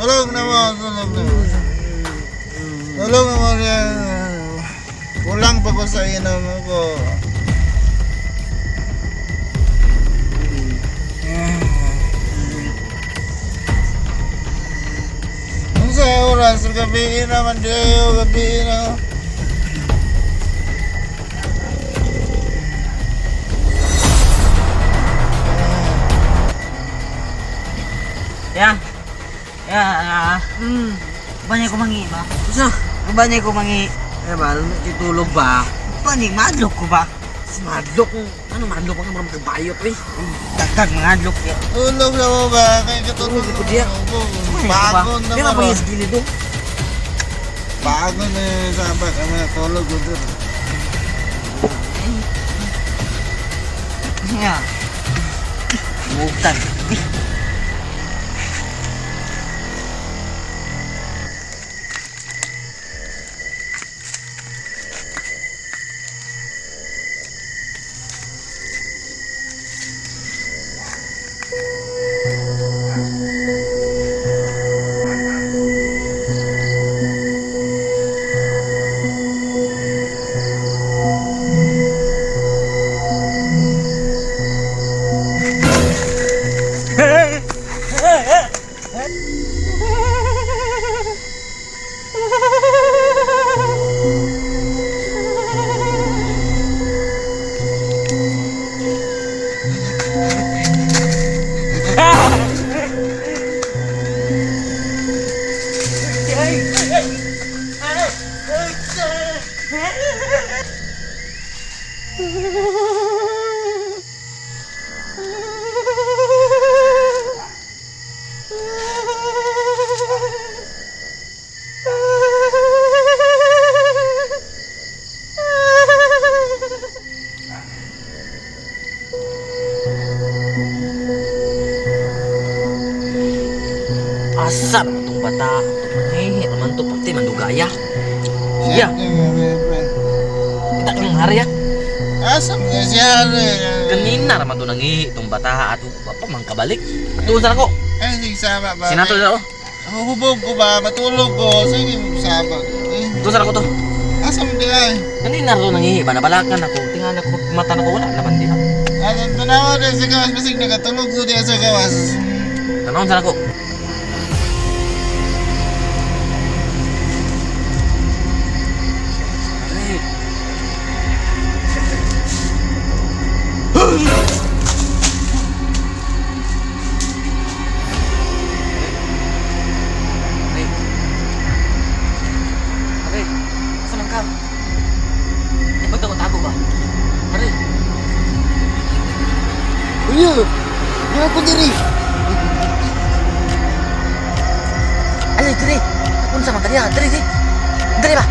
Tulog na mo, tulog na mo. Tulog na mo niya. Kulang pa ko sa inom ko. Unsa oras gabi na man diyo, gabi na. Ya. Ya, ah. Ba niya ko mangi ba? Usa? Ba niya ko mangi? Eh ba, tulog ba? Ba ni madlok ko ba? Madlok. Ano madlok ka mga magbayot eh. Dagdag mga adlok ya. Tulog na mo ba? Kaya katulog Tulog ko diya. ko. Bagon na Pero mo. pa sa gilid oh. Bagon na sa bak ano tulog ko dun. Ya. Buktan. Asa naman tong bata? Eh, naman to pati mandugaya. Yeah. Kita kang hari ah. Asa mo siya? Kanina naman to nangihi itong bata at pa man kabalik. Tuon sa ako. Eh, sige sama ba? Sinato na ako. Hubog ko ba? Matulog ko. Sige, sama. Eh, Tuon sa ako to. asa mo di ay? Kanina to nangihi ba nabalakan ako. Tingala ko mata na ko wala naman diha. Ano, tanawa din sa gawas. Basig nakatulog ko diya sa gawas. Tanawon sa ako. Re. Re, asa man ka? Di ba tago ba? Re. Uy! Di ako diri! Ay, diri. Unsa man kaniya? Diri, diri. Diri ba?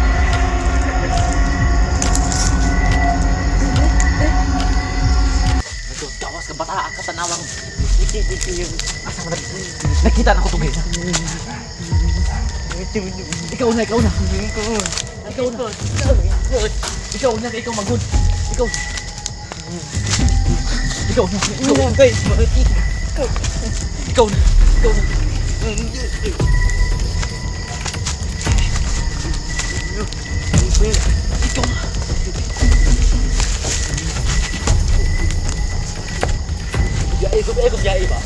Ito, gawas ka bata, ka tanawang. Asa man diri? Nakita na ko tugay. Ikaw na, ikaw na. Ikaw na. Ikaw na, ikaw magud. Ikaw. Ikaw na. Ikaw na. Ikaw na. Ikaw na. Ikaw na. Biyahe ko, biyahe ko, biyahe ba?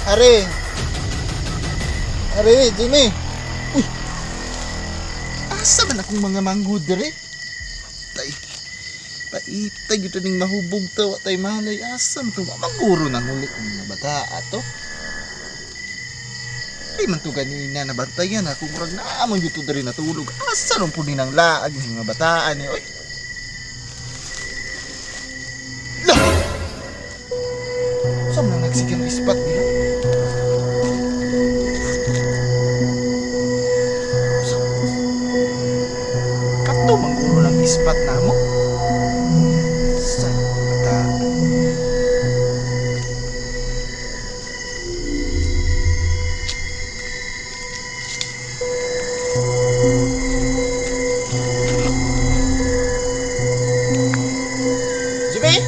Are! Are, Jimmy! Uy! Asa man akong mga manghod dire? Tay. Paitay gyud ning mahubog ta wa tay malay. Asa man to manguro nang uli ang mga bata ato. Ay man to ganina nabantayan ako murag naamon gyud to diri natulog. Asa ron pud nang laag ng mga bataan ni oy. Lah! Sa man nagsigang ispat nila? Spot na mo. Sa bata. Jimmy!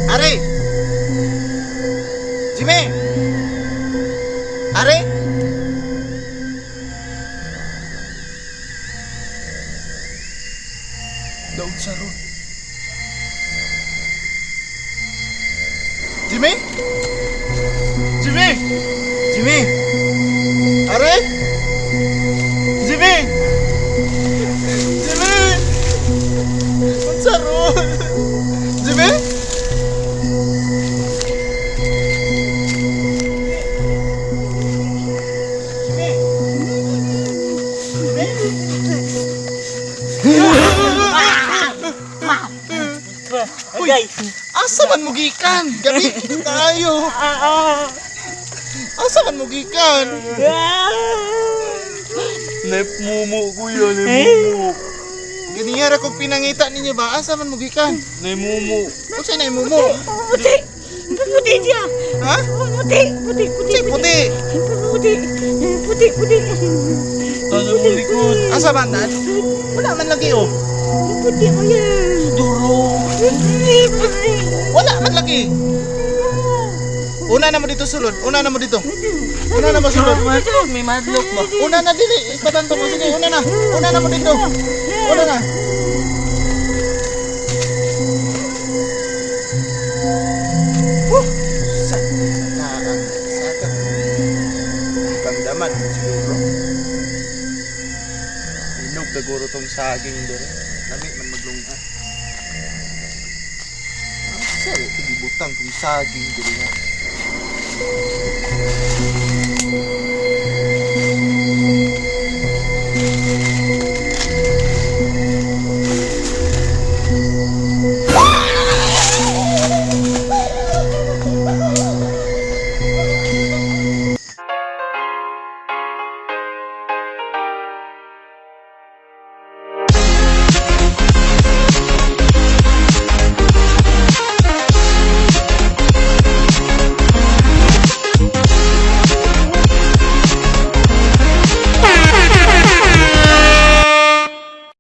Are! Jimmy! Are! Daog sa ron. Jimmy? Jimmy! Jimmy! Are? Jimmy! Jimmy! Unsa ron? Jimmy? Jimmy! Uy, asa man mo gikan? Gabi kita tayo. Asa man mo gikan? Naimumu, kuya, naimumu. Ganiyara kong pinangita ninyo ba? Asa man mo gikan? Naimumu. Unsay na imumo? Puti! Puti siya! Ha? Puti! Puti! Puti! Unsay puti? Puti! Puti! Puti! Nasa mong likod. Asa man na? Wala man lagi oh. Puti ko yan! Duro. Puti! Puti! Wala man lagi. Una na mo dito sulod. Una na mo dito. Una na mo sulod. May madlok ba? Una na dili. Ipatanto mo sige. Una na. Una na mo dito. Una na. Huh! Sa taang sa Pangdaman siguro. Inog na tong saging dere. Lami man maglungan. Ah, sorry, ito gibutang tong saging dere nga.